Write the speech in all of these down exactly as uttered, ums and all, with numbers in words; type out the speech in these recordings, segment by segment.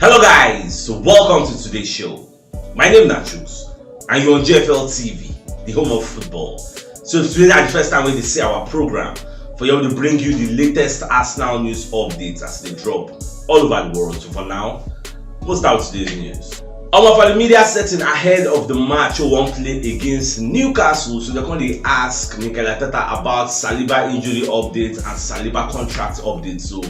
Hello guys, so welcome to today's show. My name na Chuks and you're on G F L T V, the home of football. So if today na the first time wey you dey see our program, for here we dey bring you the latest Arsenal news updates as they drop all over the world. So for now, we'll start with today's news. Omo, for the media setting ahead of the match wey wan play against Newcastle, so dem come dey ask Mikel Arteta about Saliba injury update and Saliba contract update. So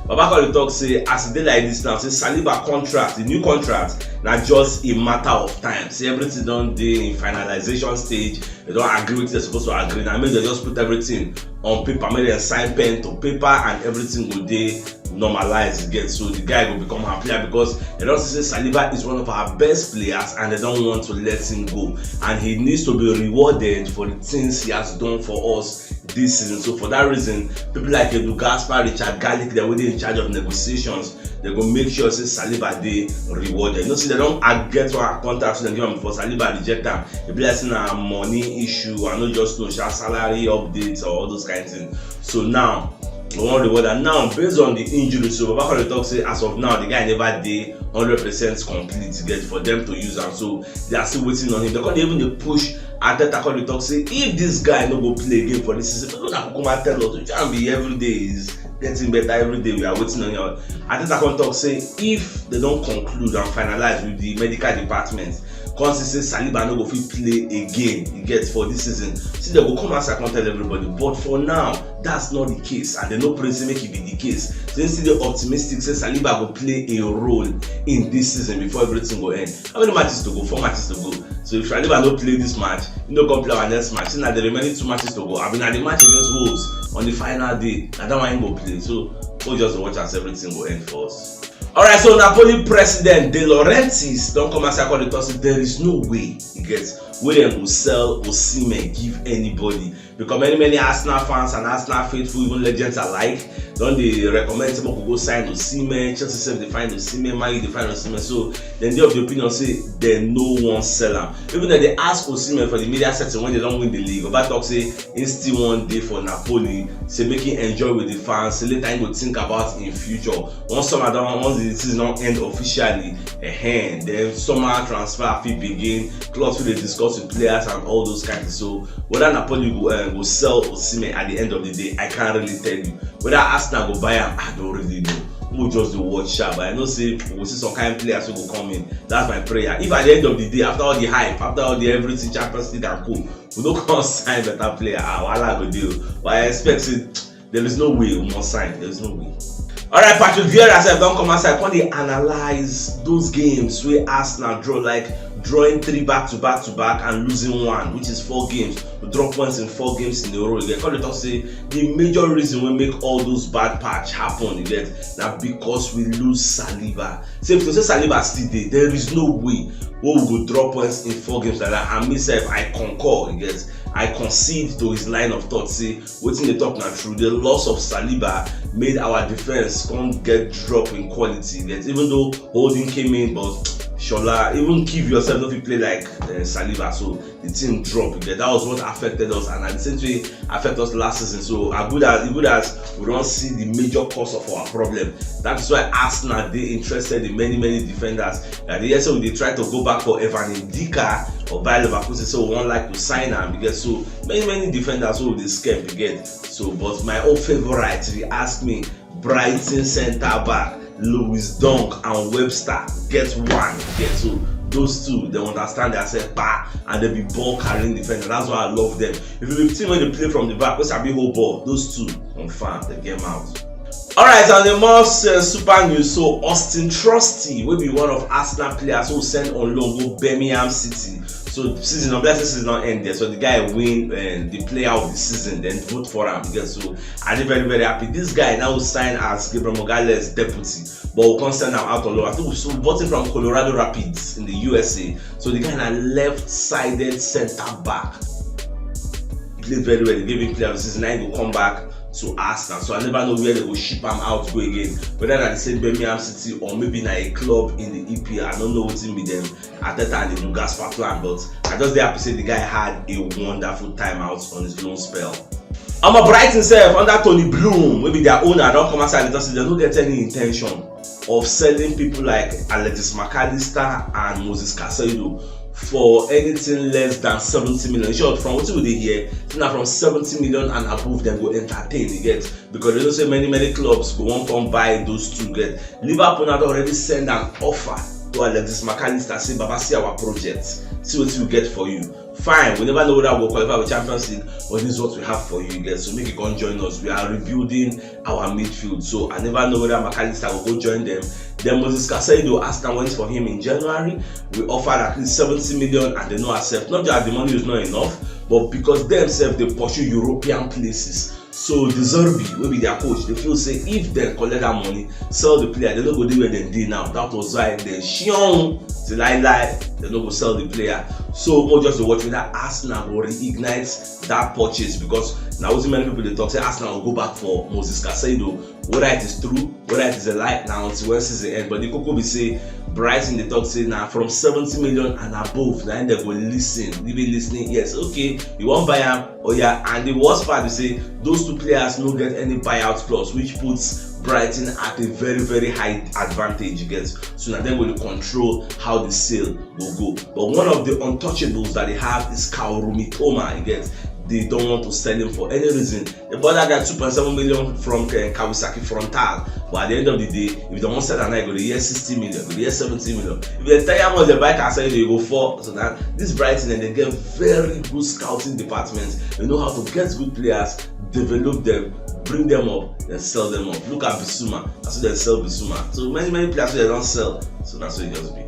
Baba come dey talk say as e dey like this now, say Saliba contract, the new contract, na just a matter of time. Say everything don dey in finalization stage. Dem don agree wetin dem suppose to agree. Na make dem just put everything on paper, make dem sign pen to paper, and everything go dey normalize again. So the guy go become our player because dem don see say Saliba is one of our best players and dem don want to let him go. And he needs to be rewarded for the things he has done for us this season. So for that reason, people like Edu Gaspar, Richard Garlic, dem wey dey in charge of negotiations, dem go make sure say Saliba dey rewarded. You know say dem don ag-, get one contract wey dem give am before, Saliba reject am. E be like say na money issue, I no just know, sha, salary updates or all those kind things. So now, we wan reward am. Now, based on the injury, so Baba come dey talk say as of now, the guy never dey hundred percent complete yet for them to use am. So they are still waiting on him. Dem come dey even dey push Arteta, come dey talk say if this guy no go play again for this season, make una kukuma tell us. Which one be every day is getting better, every day we are waiting on him. Arteta come talk say if dem don conclude and finalize with the medical department, come see say Saliba no go fit play again, you get, for this season, see, dem go come outside come tell everybody. But for now, that's not the case, and dem no pray say make e be the case. So dem still dey optimistic say Saliba go play a role in this season before everything go end. How many matches to go? Four matches to go. So if Saliba no play this match, he no come play our next match, say na the remaining two matches to go, abi na the match against Wolves on the final day, na that one he go play. So we just watch as everything go end for us. Alright, so Napoli president De Laurentiis don come outside come dey talk say there is no way, you get, wey dem go sell Osimhen give anybody, because many, many Arsenal fans and Arsenal faithful, even legends alike, don dey recommend say make we go sign Osimhen. Chelsea sef dey find Osimhen, Man U dey find Osimhen. So dem dey of the opinion say dem no wan sell am. Even dem dey ask Osimhen for the media setting when dem don win the league. Baba talk say he still wan dey for Napoli, say make he enjoy with the fans, say later he go think about him future. Once summer don, once the season don end officially, ehen, then summer transfer fit begin, clubs fit dey discuss with players and all those kind things. So whether Napoli go, uh, go sell Osimhen at the end of the day, I can't really tell you. Whether Arsenal go buy am, I don't really know. We just dey watch sha, but I know say we go see some kind players wey go come in. That's my prayer. If at the end of the day, after all the hype, after all the everything, Champions League and co, we no come sign better player, ah, wahala go dey o. But I expect say there is no way we must sign. There is no way. Alright, Patrick Vieira sef don come outside, come dey analyze those games wey Arsenal draw, like drawing three back to back to back and losing one, which is four games. We draw points in four games in a row. Dem come dey talk say the major reason wey make all those bad patch happen, you get, na because we lose Saliba. Say if to say Saliba still dey, there is no way wey we go draw points in four games like that. And me sef, I concur, you get, I concede to his line of thought. Say wetin dem talk na true. The loss of Saliba made our defense come get drop in quality, you get, even though Holding came in, but Shola, even Kiwior sef no fit play like, uh, Saliba. So the team drop, you get, that was what affected us, and at the same time affect us last season. So as good as, as good as we don see the major cause of our problem, that is why Arsenal dey interested in many, many defenders. Like the year say we dey try to go back for Evan Ndicka of Bayer Leverkusen, so we wan like to sign am, you get. So many, many defenders wey we dey scare, you get. So but my own favourite, if you ask me, Brighton centre back Lewis Dunk and Webster get one, get two. Those two, dem understand themselves, pa, and dem be ball carrying defender. That's why I love them. If you be team wey dey play from the back, wey sabi hold ball, those two, confirm, dem get mouth. Alright, and the most, uh, super news. So Austin Trusty, wey be one of Arsenal players wey send on loan go Birmingham City. So season, I'm blessed season not end there. So the guy win, uh, the player of the season, then vote for him. Because so I dey very, very happy. This guy now sign as Gabriel Magalhaes deputy, but we come send am out on loan. I think we, so we bought him from Colorado Rapids in the U S A. So the guy na left-sided centre back. He played very well. They gave him player of the season. Now he go come back to Arsenal. So I never know where they go ship am out go again. Whether na the same Birmingham City or maybe na a club in the E P L. I don't know wetin be them Arteta and the Gaspar plan, but I just dey happy say the guy had a wonderful time out on his loan spell. Omo, Brighton sef under Tony Bloom, wey be their owner, don come outside and talk say dem no get any intention of selling people like Alexis Mac Allister and Moses Caicedo for anything less than seventy million. In short, from wetin we dey hear, say na from seventy million and above dem go entertain, you get, because dem know say many many clubs go wan come buy those two, you get. Liverpool now don already send an offer to Alexis Mac Allister, say, "Baba, see our project, see wetin we get for you." Fine, we never know whether we go qualify for Champions League, but this is what we have for you, you get. So make you come join us. We are rebuilding our midfield. So I never know whether Mac Allister will go join them. Then Moses Caicedo, Arsenal went for him in January. We offered at least seventy million and they no accept. Not that the money is not enough, but because themselves they pursue European places. So De Zerbi, wey be their coach, they feel say if they collect that money, sell the player, they no go dey where they dey now. That was why they shion say lie lie, they no go sell the player. So we just dey watch whether Arsenal go reignite that purchase, because now wetin many people dey talk say Arsenal will go back for Moses Caicedo. Whether it is true, whether it is a lie, now until when season end. But the koko be say Brighton dey talk say na from seventy million and above, na im dem go listen, give it listening ears. Okay, you wan buy am? Oh yeah, and the worst part be say those two players no get any buyout clause, which puts Brighton at a very very high advantage, you get. So na dem go dey control how the sale go go. But one of the untouchables that they have is Kaoru Mitoma, you get. They don't want to sell him for any reason. They bought that guy two point seven million from uh, Kawasaki Frontale. But at the end of the day, if they want sell another, go dey hear sixty million, go dey hear seventy million. If they tell you how much they buy Caicedo, you go fall. So that this Brighton, and they get very good scouting department. They know how to get good players, develop them, bring them up, then sell them up. Look at Bissouma. That's what they sell Bissouma. So many many players wey they don sell. So that's what it just be.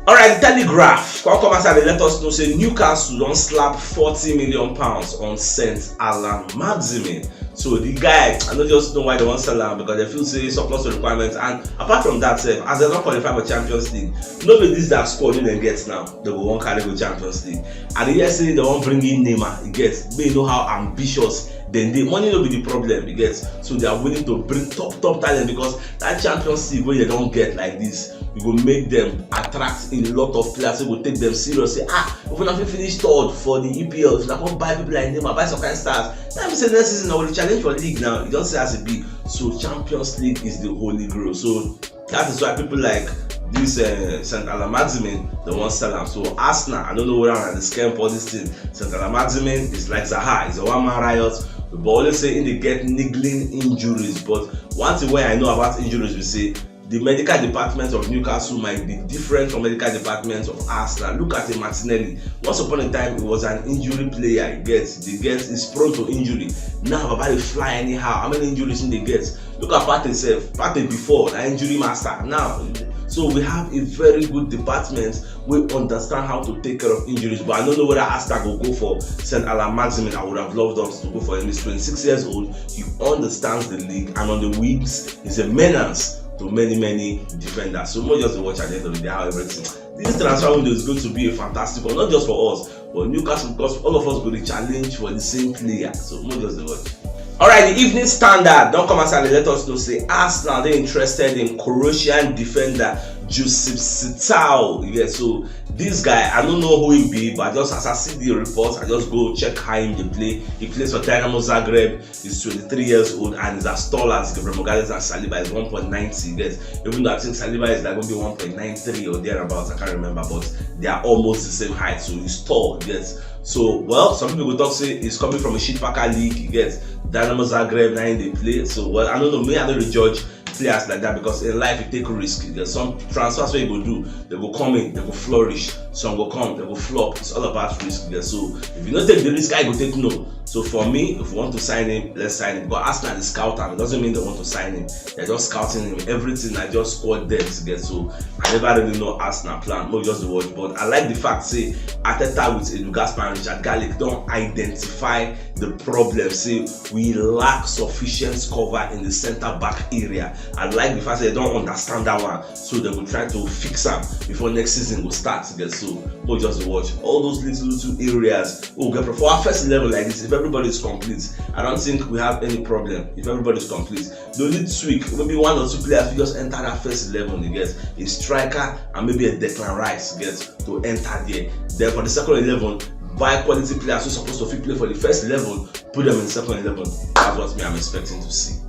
All right, the Telegraph come come outside and let us know say Newcastle don slap forty million pounds on Saint Allan Maximin. So the guy, I no just know why they wan sell am, because they feel say e surplus to requirements. And apart from that sef, as they don qualify for Champions League, no be this their squad wey dem get now, they go wan carry go Champions League. I dey hear say they wan bring in Neymar, you get, make you know how ambitious dem dey. Money no be the problem, you get. So they are willing to bring top top talent, because that Champions League wey they don get like this, e go make them attract a lot of players wey go take them serious. Say, ah, if una fit finish third for the E P L, if una come buy people like Neymar, buy some kind stars, that mean say next season una go dey challenge for league now. You don see as e be. So Champions League is the holy grail. So that is why people like this uh, Saint Allan Maximin, they wan sell am. So Arsenal, I don't know whether una dey scam all this thing. Saint Allan Maximin is like Zaha, is a one man riot. But always say im dey get niggling injuries. But one thing wey I know about injuries be say the medical department of Newcastle might be different from medical department of Arsenal. Look at a Martinelli. Once upon a time, he was an injury player. He gets, he gets, is prone to injury. Now, Baba dey fly anyhow. How many injuries im dey get? Look at Partey sef. Partey before, na injury master. Now, so we have a very good department wey understand how to take care of injuries. But I don't know whether Arsenal go go for Saint Allan Maximin. I would have loved us to go for him. He's twenty-six years old. He understands the league, and on the wings, he's a menace to many many defenders. So more just to watch at the end of the day how everything. This transfer window is going to be a fantastic one, not just for us, but Newcastle, because all of us go dey challenge for the same player. So more just to watch. All right, the Evening Standard don come outside and let us know say Arsenal dey interested in Croatian defender Josip Sitao. Yeah, so this guy, I don't know who he be, but just as I see the reports, I just go check how him dey play. He plays for Dynamo Zagreb. He's twenty-three years old and is as tall as Gabriel Magalhaes and Saliba. Is one point nine zero, you get. Even though I think Saliba is like maybe one point nine three or thereabouts, I can't remember, but they are almost the same height. So he's tall, you get. So, well, some people go talk say he's coming from a shit packer league, you get. Dynamo Zagreb, now they play. So, well, I don't know. Me, I don't really judge players like that, because in life you take risk. There's some transfers wey you go do, they go come in, they go flourish. Some go come, they go flop. It's all about risk there. So if you no take the risk, I go take no. So for me, if you want to sign him, let's sign him. But Arsenal is scout am. It doesn't mean they want to sign him. They're just scouting him. Everything I just squad them together. So I never really know Arsenal plan. No, just the watch. But I like the fact say Arteta with Edu Gaspar and Richard Garlic don identify the problem. Say we lack sufficient cover in the center back area. I like the fact that they don't understand that one, so they will try to fix am before next season will start again. So we'll just watch all those little little areas. We'll get for our first eleven like this. If everybody is complete, I don't think we have any problem. If everybody is complete, the only tweak, maybe one or two players will just enter that first eleven. You get a striker and maybe a Declan Rice, you get, to enter there. Then for the second eleven, buy quality players who supposed to fit play for the first eleven, put them in the second eleven. That's what me I'm expecting to see.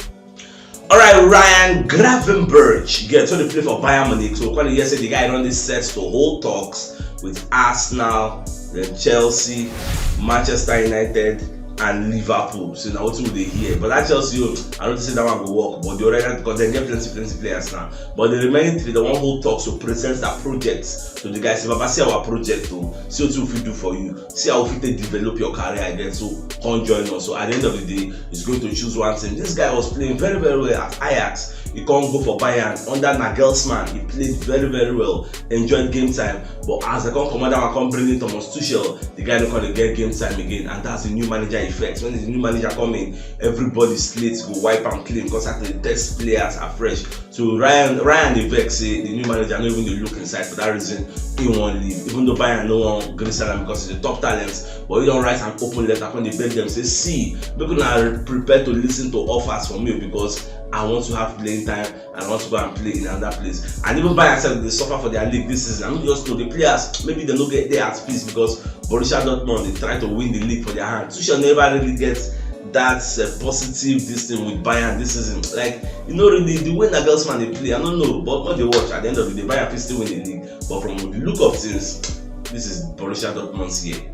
All right, Ryan Gravenberch, get to the play for Bayern Munich. So, when you say the guy on this set to hold talks with Arsenal, then Chelsea, Manchester United, and Liverpool. So now what will they hear? But that Chelsea, oh, I don't say that one go work. But they already, because they get plenty, plenty players now. But the remaining three, the one who talks to present that project to the guys. Say, "Baba, see our project, oh. See what we do for you. See how we fit develop your career again. So come join us." So at the end of the day, he's going to choose one team. This guy was playing very, very well at Ajax. He can't go for Bayern under Nagelsmann. He played very, very well, enjoyed game time. But as I come come out, I come bring in Thomas Tuchel. The guy not gonna get game time again, and that's the new manager effect. When the new manager come in, everybody slates go wipe and clean because the test players are fresh. So Ryan Ryan dey vex say the new manager no even dey look inside for that reason he won't leave. Even though Bayern no one green salary because he's a top talent, but he don't write an open letter when they beg them say, "See, make una prepare to listen to offers from me because I want to have playing time and I want to go and play in another place." And even Bayern said they suffer for their league this season. I mean, just know the players, maybe they don't get there at peace because Borussia Dortmund, they try to win the league for their hand. Tuchel never really gets that uh, positive this thing with Bayern this season. Like, you know, really, the way Nagelsmann they play, I don't know, but what they watch at the end of the day, Bayern fit still win the league. But from the look of things, this is Borussia Dortmund's year.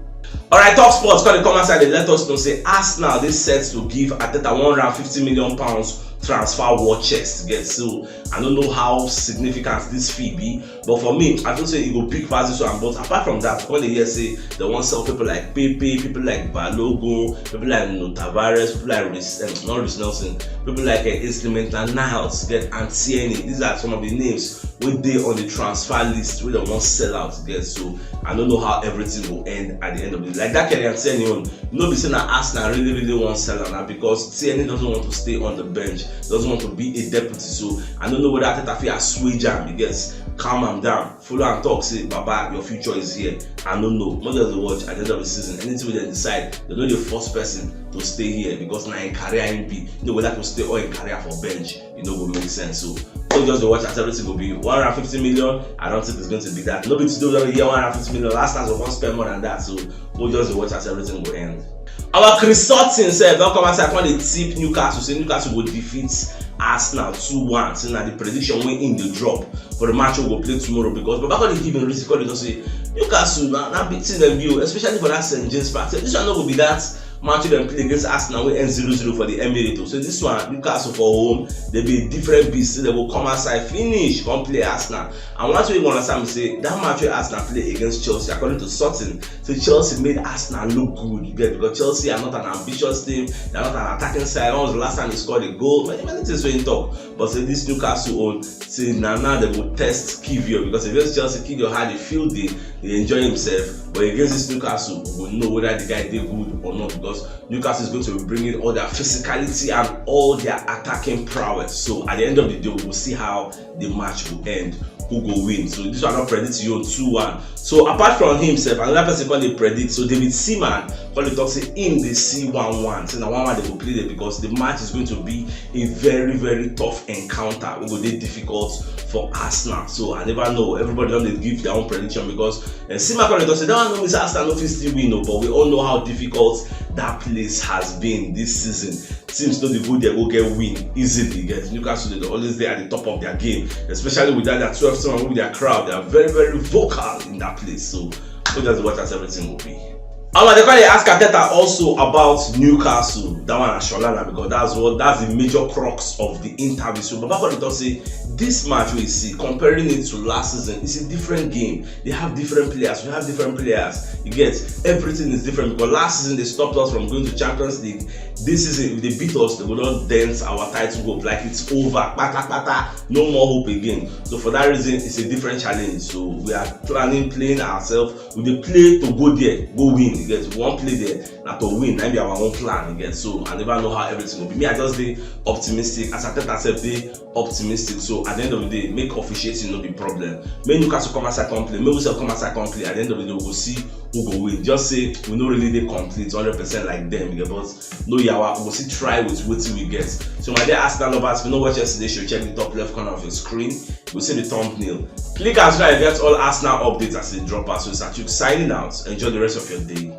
All right, Top Sports, call the comment side. They let us know say Arsenal they set to give Arteta one hundred fifty million pounds transfer war chest. Get so I don't know how significant this fee be, but for me, I feel say it go big pass this one. But apart from that, when they hear say they want sell people like Pepe, people like Balogun, people like Nuno Tavares, people like Reece, um, not Reiss Nelson, people like uh, Instrumental Niles, get and Tierney. These are some of the names wey dey on the transfer list wey dem wan sell out get. So I no know how everything go end at the end of the day. Like that Kylian Tierney own, no be say na Arsenal really really wan sell am na because Tierney doesn't want to stay on the bench, doesn't want to be a deputy. So I no know whether Arteta fit assuage am, you get, calm am down, follow am talk say, "Baba, your future is here." I no know. Make just dey watch at the end of the season. Anything wey dem decide, dem no dey force person to stay here because na im career im be. No go like to stay all im career for bench. E no go make sense. So, so just dey watch as everything go be. One hundred fifty million, I don't think it's going to be that. No be today we don hear one hundred fifty million. Last time we don spend more than that. So, we'll just dey watch as everything go end. Our Chris Sutton sef don come outside come dey tip Newcastle, say Newcastle go defeat Arsenal two one. Say na the prediction wey im dey drop for the match we go play tomorrow because Baba come dey give im reason, come dey talk say Newcastle na na big team dem be o, especially for that St James Park. Say this one no go be that match wey dem play against Arsenal wey end zero zero for the Emirates o. So this one, Newcastle for home, dem be a different beast. Say dem go come outside, finish, come play Arsenal. And one thing wey you go understand be say that match wey Arsenal play against Chelsea, according to Sutton, say Chelsea made Arsenal look good. You get, because Chelsea are not an ambitious team, they are not an attacking side. When was the last time they scored a goal? Many many things wey im talk. But say this Newcastle own, say na now dem go test Kiwior, because against Chelsea, Kiwior had a field day, dey enjoy himself. But against this Newcastle, we go know whether the guy dey good or not, because Newcastle is going to be bringing all their physicality and all their attacking prowess. So at the end of the day, we will see how the match will end, who go win. So this one I don predict you two one. So apart from himself, another person come dey predict. So David Seaman come dey talk say im dey see one one. Say na one one dem go play there because the match is going to be a very very tough encounter wey go dey difficult for Arsenal. So I never know. Everybody don dey give their own prediction because uh, Seaman come dey talk say that one no mean say Arsenal no fit still win o, but we all know how difficult that place has been this season. Teams no dey go there go get win easily. Get, Newcastle dey always dey at the top of their game, especially with that their twelve team and with their crowd. They are very very vocal in that place. So we just watch as everything will be. Omo, they come dey ask Arteta also about Newcastle. That one na Shola na, because that's what that's the major crux of the interview. So Baba come dey talk say this match we see, comparing it to last season, it's a different game. They have different players. We have different players. You get, everything is different because last season they stopped us from going to Champions League. This season, if they beat us, they will not dent our title hope. Like, it's over. Pata pata, no more hope again. So for that reason, it's a different challenge. So we are planning, playing ourselves. We dey play to go there, go win. You get, we wan play there, na to win. Na be our own plan. You get, so I never know how everything will be. Me, I just dey optimistic. As Arteta sef dey optimistic. So at the end of the day, make officiating no be problem. Make Newcastle come outside come play. Make we sef come outside come play. At the end of the day, we go see who go win. Just say we no really dey complete hundred percent like them, you get, but no yawa, we go still try with wetin we get. So my dear Arsenal lovers, if you no watch yesterday show, check the top left corner of your screen. You go see the thumbnail. Click am so that you get all Arsenal updates as they drop out. So it's Achuk signing out. Enjoy the rest of your day.